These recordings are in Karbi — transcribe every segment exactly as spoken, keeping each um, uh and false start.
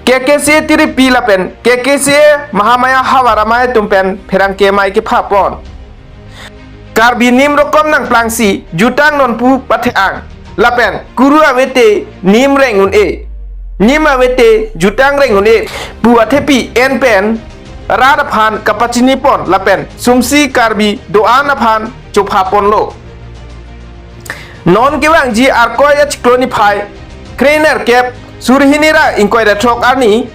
K K C A Tiripi lapen K K C A Mahamaya Havar Amei atum pen pherangke amei kepha pon. Karbi nim rokom nangplangsi jutang nonpu pathe-ang lapen kuru avete nim reng un-e, nim avete jutang reng un-e pu athepi en pen rat aphan kapachini pon lapen sumsi Karbi do-an aphan chopha ponlo. Non kevangji Arkoi achiklo niphai kre-nerkep suri hini ra ingkoi ra throk arni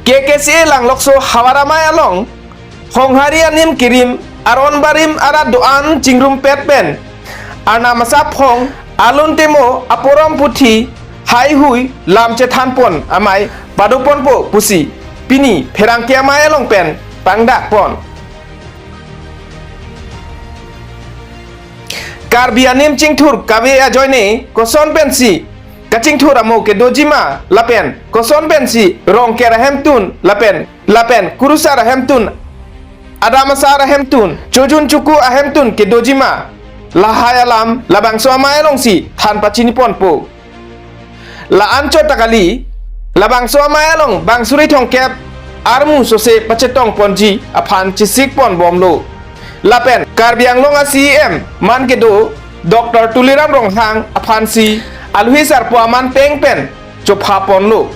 K K C A Langlokso Havar Amei along Honghari anim kirim aron barim arat do-an chingrumpet pen arnam asaphong alun temo aporom puthi haihui lam chethan pon amei pado ponpo pusi pini pherangke amei along pen pangdak pon. Karbi anim chingthur kave ajoine koson pensi kachingthur amo kedoji ma lapen koson pensi Rongker ahemtun lapen lapen kurusar ahemtun, adam asar ahemtun, chojun chuku ahemtun kedoji ma, lahai alam labangso amei alongsi than pachini ponpo. La-anchot ta kali, labangso amei along bang suri thomkep armu sose pachetong ponji aphan chesik pon bomlo. Lapen Karbi Anglong a C E M man kedo Doctor Tuliram Ronghang aphansi alwi sarpo aman peng pen chopha ponlo.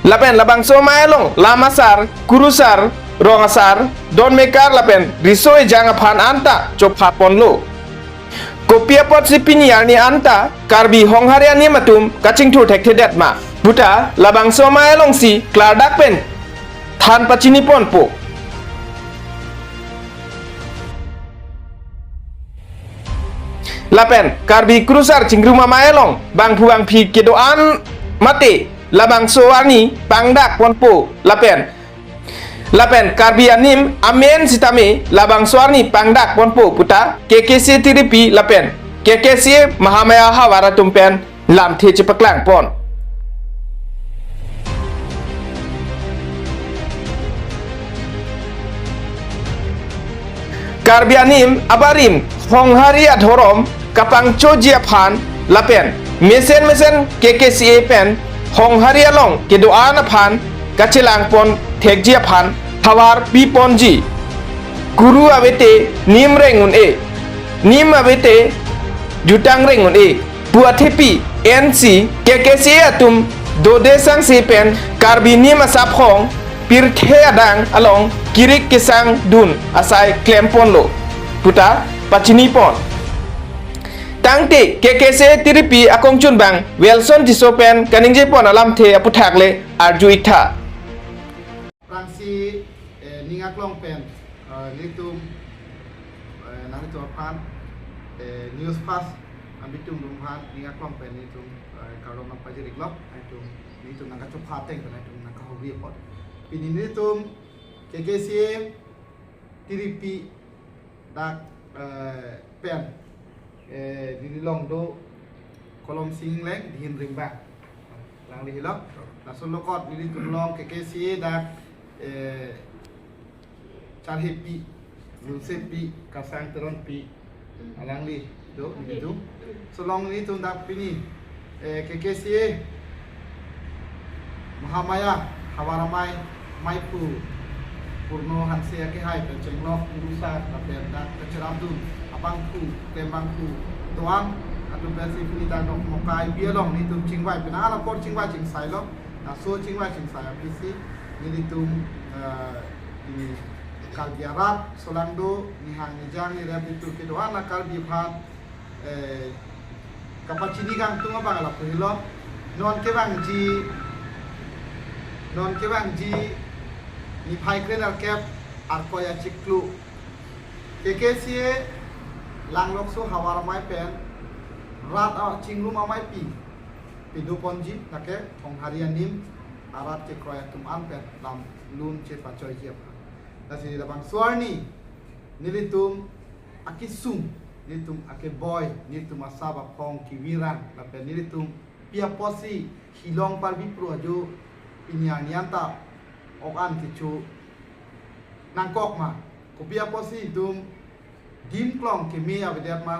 Lapen labangso amei along lam asar, kurusar, rong asar, don mekar lapen riso ejang aphan anta chopha ponlo. Kopi apotsi pini arni anta Karbi Honghari anim atum kachingthur thekthedet ma puta labangso amei alongsi klardak pen than pachini ponpo. Lapen Karbi kurusar chingrum amei along bangphu bangphi kedo-an mate labangso arni pangdak ponpo lapen lapen Karbi anim amen sitame labangso arni pangdak ponpo puta K K C A Tiripi lapen K K C A Mahamaya Havar atum pen lamthe chepaklang pon. Karbi anim abarim Honghari adhorom kapangchoji aphan lapen mesen mesen K K C A pen Honghari along kedo-an aphan kachelang pon thekji aphan havar pi ponji. Kuru avete nim reng un-e, nim avete jutang reng un-e pu athepi ensi K K C A atum dode sangse pen Karbi nim asaphong pirthe adang along kirik kesang dun asai klem ponlo puta pachini pon. Tangte K K C A Tiripi akongchunbang Wilson Tisso pen kaningje pon alamthe aputhak le arju-ik tha. Prangsi, eh, ning aklong pen, eh, nelitum, eh, nanglitum aphan, eh, News Fast abitung atum aphan ning aklong pen nelitum, eh, kardom nangpajir-iklo, nelitum, nelitum nangkachopha ateng pen nelitum nangkahogri apot. Pini nelitum K K C A Tiripi dak, eh, pen, eh, neli along do Kolomsing Ingleng, Dihin Rimbang. Alangli helo. Laso lokot nelitum along K K C A dak, eh, Charhepi, Lunsepi, Kasang Teronpi, alangli do nelitum. Laso along nelitum dak pini, eh, K K C A Mahamaya Havar Amei meiphu Purno Hanse akehai pen chenglok kurusar lapen dak kacherapdun abangphu, klembangphu do-an atum pensi pini dak Dongmokai B along nelitum chingvai, penang an apor chingvai chingsailo. Laso chingvai chingsai aphisi nelitum, eh, ini Karbi arat asolang do, nihang nijang nirep itur kedo-an la Karbi aphan, eh, kapachini kangtung abang lapu helo. Non kevangji, non kevangji niphai kre-nerkep Arkoi achiklo K K C A Langlokso Havar Amei pen rat achingrum ameipi pado ponji, lake Honghari anim arat kekroi atum an pen lam lun chepachoiji aphan. Lasi labangso arni nelitum akesung, nelitum akeboi, nelitum asap aphong kevirang lapen nelitum pi apotsi Shillong Karbi Pro ajo pini arni anta ok-an kecho nangkok ma, kopi apotsi itum dim klong keme avedet ma,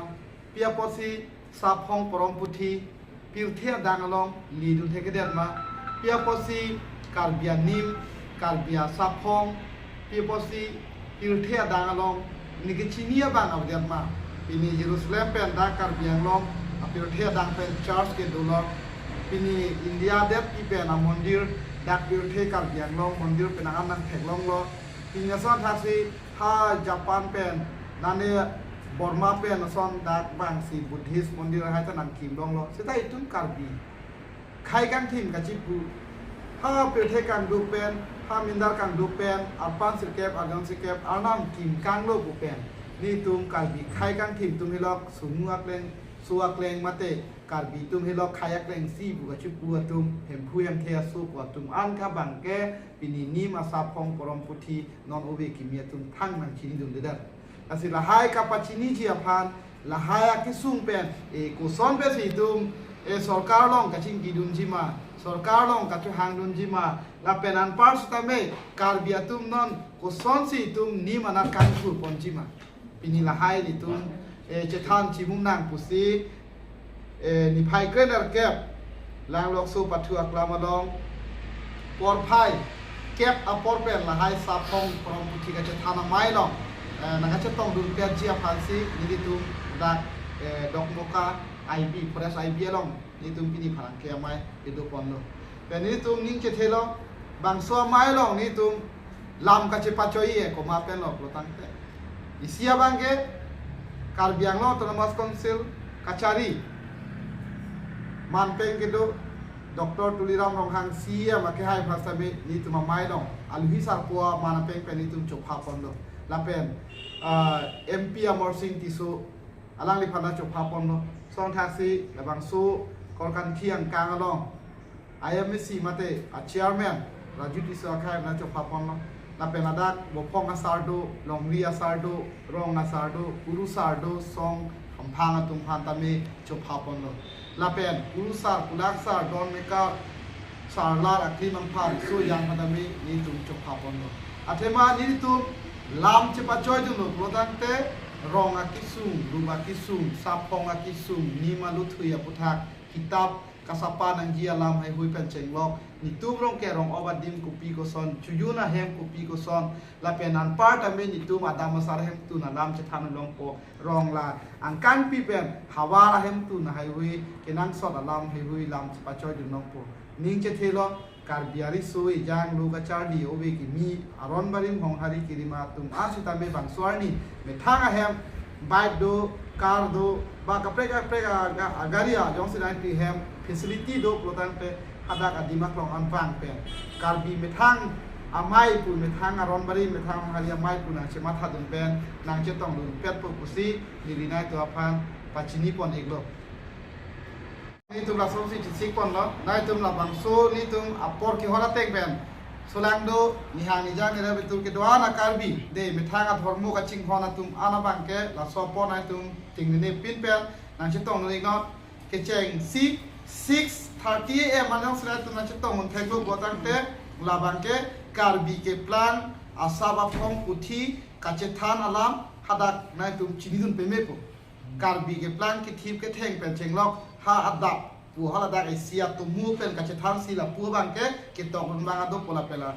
pi apotsi saphong porom puthi pirthe adang along lidun thekthe ma? Pi apotsi Karbi anim, Karbi asaphong, pi apotsi pirthe adang along ne kechini abang avedet ma? Pini Jerusalem pen dak Karbi Anglong apirthe adang pen church kedo lo. Pini India det pi pen amondir dak pirthe Karbi Anglong mondir pen nang-an nangtheklong lo. Pini ason thaksi ha Japan pen, nane Burma pen ason dak bangsi Buddhist mondir hai ta nangkim longlo. Seta itum Karbi khei kangthim kachipu, ha pirthe kangduk pen, ha mindar kangduk pen, arpan sirkep, arjon sirkep, arnam kim kanglo pu pen nelitum Karbi khei kangthim atum hilok sumu akleng, su akleng mate Karbi atum hilok khei akleng si pu kachipu atum, Hemphu Hemthe aso pu atum an kha abangke pini nim asaphong porom puthi non ove kimi atum thang nangchinidundedet. Lasi lahai kapachiniji aphan, lahai akesung pen, e, koson pensi itum, e, sorkar along kachingkidunji ma, sorkar along kachehangdunji ma, lapen anpar sitame Karbi atum non kosonsi itum nim anat kangthurponji ma? Pini lahai nelitum, e, chethan chimung nang pusi, e, niphai krenerkep Langlokso Pathu Aklam along porphai kep apor pen lahai saphong porom puthi kachethan amei along, e, nangkachetongdunpetji aphansi nelitum dak, e, Dokmoka I B, Forest I B along nelitum pini pherangke amei kedoponlo. Pen nelitum ning chethelo, bangso amei along nelitum lam kachepachoi-e komat pen lo pulotangte, isi abangke Karbi Anglong Autonomous Council kachari manpeng kedo Doctor Tuliram Ronghang C E M akehai aphan sitame nelitum amei along aluhi sarpo aman apeng pen nelitum chophaponlo. Lapen, ah, M P Amarsing Tisso alangliphan ta chophaponlo. Song thaksi labangso Korkanthi angkang along I M A C mate a chairman Raju Tisso akehai aphan ta chophaponlo. Lapen ladak Bophong asar do, Longri asar do, Rong asar do, Kurusar do, Song Hamphang atum aphan tame chophaponlo. Lapen Kurusar, Kulaksar, Don Mekar, Sarlar, Aklim Angphan, so yang aphan tame nelitum chophaponlo. Athema nelitum lam chepachoidunlo pulotangte, rong akesung, rum akesung, saphong akesung, nim aluthui aputhak, kitap kasapa nangji alam haihui pen chenglok, netum Rongke rong-op adim kopi koson, chojun ahem kopi koson, lapen anpar tame netum adam asar ahemtun alam chethan longpo, rong la angkangpi pen havar ahemtun haihui, kenangsot alam haihui lam chepachoidun longpo. Ning chethelo, Karbi ariso ejang lo kacharli ove kimi aron barim honghari kerima atum an sitame bangso arni methang ahem, bike do, car do, ba kaprek kaprek aga-, agari a jongsi nangpi hem facility do pulotangte hadak adim aklong an vang pen Karbi methang amei pu, methang aron barim, methang honghari amei pu nangchemathadun pen nangchetongdunpetpo pusi neli nangtum aphan pachinipon-iklo. Netum lasonsi chesik ponlo, nangtum labangso netum apor kehor ateng pen solangdo, nihang nijang nirap itum kedo-an a Karbi, de methang adhormo kachinghon atum an abangke laso apor nangtum tingnine pin pen nangchetongdun-iknon. Kecheng si six thirty A M anong si nangtum nangchetongdun theklo pulotangte labangke Karbi keplang asap aphong puthi kachethan alam hadak nangtum chinidun pemepo. Karbi keplang kethip ketheng pen chenglok ha adap pu haladak isi atomo pen kachethansi lapu abangke ketokdun abang ado pu lapen la,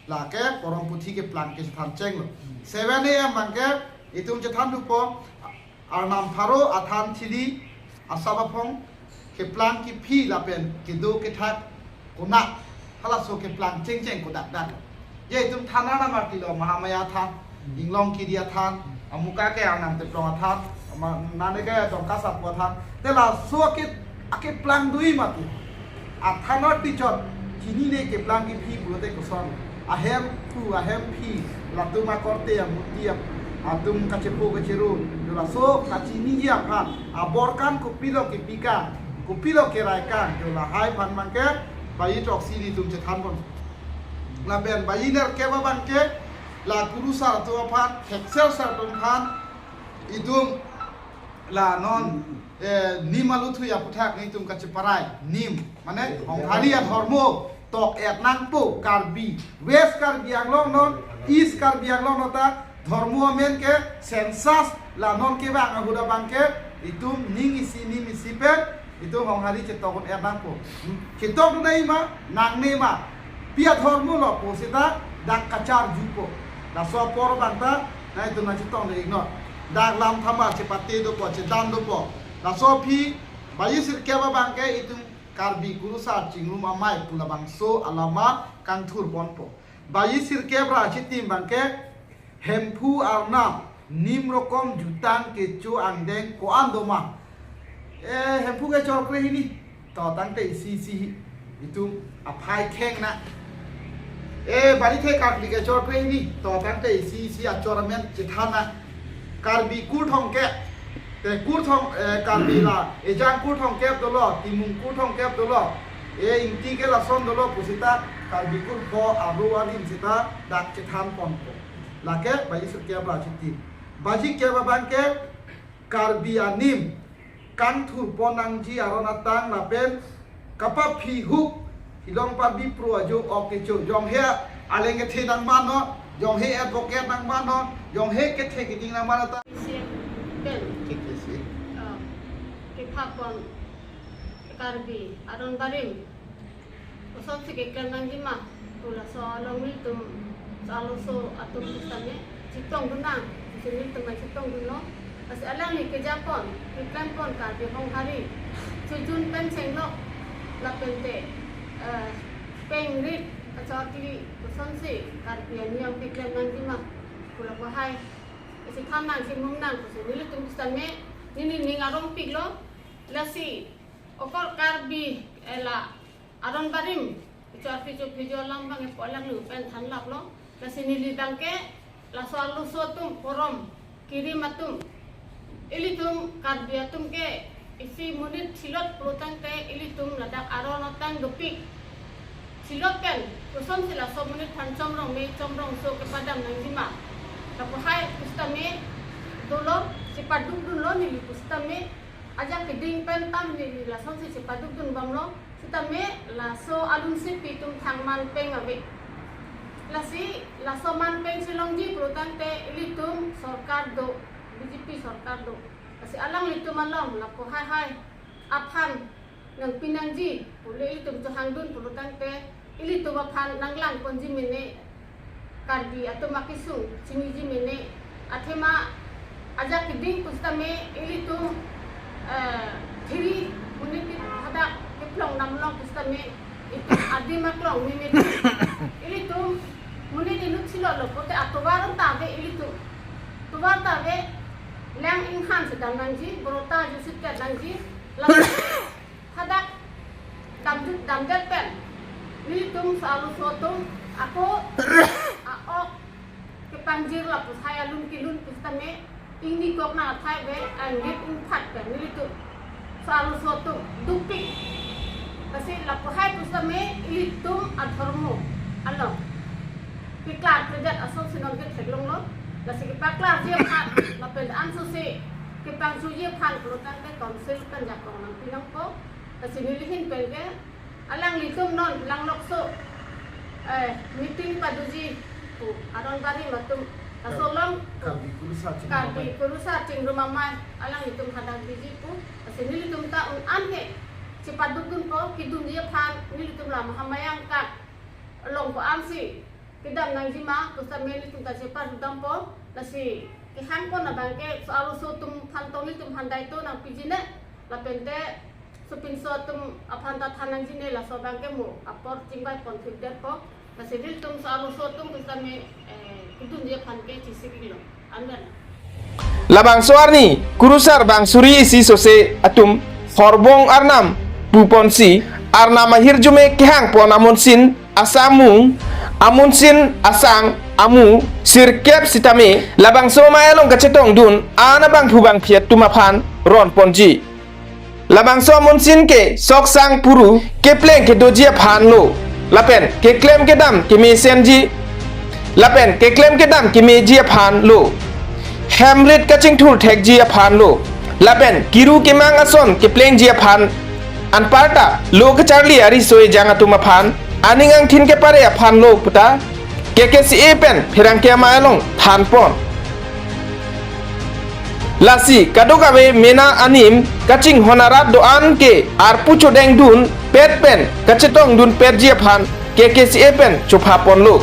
lake porom puthi keplang kachethan chenglo. Seven A M abangke itum chethan thupo, arnam pharo athan thili asap aphong keplang kephi lapen kedo kethak konak halaso keplang chengcheng kodak dak. Je itum than arnam artilo, Mahamaya than, Inglong Kiri athan, amuka ke Arnam Teplong athan, ma-, nane ke Tongka Sapu athan. Te laso ake, akeplang dui mati. Athan arti chot, chinine keplang kephi pulote koson. Ahemphu, ahemphi, latum akorte, amuti ap-, atum kachepo kacheru. Laso kachiniji aphan, aborkan kopilo kepikang, kopilo keraikang, jo lahai aphan abangke baji throksi netum chethanpon. Lapen baji nerkep abangke la Kurusar atum aphan, Thekser sar atum aphan, itum la non, eh, nim aluthui aputhak netum kacheparai, nim, mane honghari adhormo tok-et nangpo Karbi, West Karbi Anglong non, East Karbi Anglong non ta dhormo amen ke census la non kevang ahut abangke itum ning isi nim isi pen Itum Honghari chetok un-e nangpo. Chetok nangji ma, nangne ma. Pi adhormo lo pu seta dak kacharjupo. Laso apor abang ta, na itum nangchetong le iknon. Dak lam thama chepate dopo, chedan dopo. Laso aphi, baji sirkep abang ke itum Karbi Kurusar Chingrum Amei pu labangso alama kangthur ponpo. Baji sirkep ra chitim abang ke Hemphu arnam, nim rokom jutang kecho angdeng ko-an doma. Eh, Hemphu kechor krehini. To tangte isi isi itum aphai kheng na. Eh, Barithe kakli kechor krehini. To tangte isi isi achor amen chethan na. Karbi kur thomkep. Te kur thom, eh, Karbi la. Ejang kur thomkep dolo, Timung kur thomkep dolo. Eh, Ingti ke lason dolo pu seta Karbi kur pho aru anim seta dak chethan ponpo. Lake baji sirkep ra chitim. Baji kep abang ke Karbi anim kangthur pon nangji aron atang lapen kapaphi huk hilong pabi pro ajo ok kecho. Jonghe aleng kethe nangmannon, jonghe advocate nangmannon, jonghe kethe keding nangmannon ta. Isi pen. Kekesi. Ah, kephak pon Karbi aron barim kosonsi keklem nangji ma pu laso along nelitum, so-arloso atum pusitame chetongdun nang, pusi nelitum nangchetongdunlo. Lasi alangli kejapon, keklempon Karbi Honghari chejun pen chenglok lapente, eh, pengrit kachokli kosonsi Karbi aniyom keklem nangji ma pu lapu hai isi than nang, chimum nang pusi nelitum pusitame neli ning arongpiklo. Lasi okor Karbi, eh, la aron barim, kecho arpi cho phejo alam abang epo alangli pen thanlaplo. Lasi neli abang ke laso arloso atum, forum kirim atum, ilitum Karbi atum ke isi monit thilot pulo tangte ilitum ladak aron atang dopik thilot pen kosonsi laso monit aphan chomrong me chomrongso kepadam nangji ma, lapu hai pusitame dolo, chepadukdunlo neli pusitame. Ajak keding pen tam neli lasonsi chepadukdun bomlo, sitame laso alun si pi atum thang man peng ave. Lasi laso man peng si longji pulo tangte ilitum sorkar do, B J P sorkar do. Lasi alanglitum along lapu hai hai aphan nangpi nangji pu le ilitum chohangdun pulo tangte ilitum aphan nanglang ponji mene, Karbi atum akesung chiniji mene, athema ajak keding pusitame ilitum, eh, thiri monit hadak keplong damlong pusitame itum adim aklong meme. Ilitum monit inut thilotlo pote atovar ta ave ilitum. Tovar ta ave, lang inghan si dam nangji, boro ta jusit kat nangji, lang hadak damjut damdet pen nelitum so-arloso atum ako a-ok kepangjir lapu sai alun kelun pusitame ingni kok nang athai ave, anggit ingphat pen nelitum so-arloso atum dopik. Lasi lapu hai pusitame ilitum adhormo along keklar kejat asonsi non ketheklonglo. Lasi kepaklarji aphan lapen ansose kepangsuji aphan pulo tangte council pen jakong nangpi nangpo. Lasi neli ahin pen ke alanglitum non langlokso, eh, meeting padoji pu aron barim atum, laso along Karbi Kurusar Chingrum Karbi Amei. Kurusar Chingrum Amei alanglitum hadak biji pu. Lasi nelitum ta un-an ke chepadukdunpo, kedunji aphan nelitum la Mahamayang kat along ko-ansi kedam nangji ma pusitame nelitum ta chepadukdampo. Lasi kehangpon abang ke so-arloso atum aphan tong nelitum aphan daito nangpiji ne, lapente sopinso atum aphan ta than nangji ne, laso abang ke mo apor chingvai pon thipdetpo. Lasi nelitum so-arloso atum pusitame, eh, kedunji aphan ke chesik iklo. Amen. Labangso arni Kurusar bang suri isi sose atum horbong arnam puponsi arnam ahirjume kehangpon amunsin asamung, amunsin asang amu sirkep sitame labangso amei along kachetongdun an abangphu bangphi atum aphan ronponji. Labangso amunsin ke soksang puru kepleng kedoji aphan lo, lapen keklem kedam kemesenji, lapen keklem kedam kemeji aphan lo, hemrit kachingthur thekji aphan lo, lapen kiru kemang ason keplengji aphan, anparta lo kacharli ariso ejang atum aphan aning angthin kepare aphan lo puta K K C A pen pherangke amei along thanpon. Lasi kadokave mena anim kachinghon arat do-an ke arpu chodeng dun pet pen kachetong dun pet ji aphan K K C A pen chopha ponlo.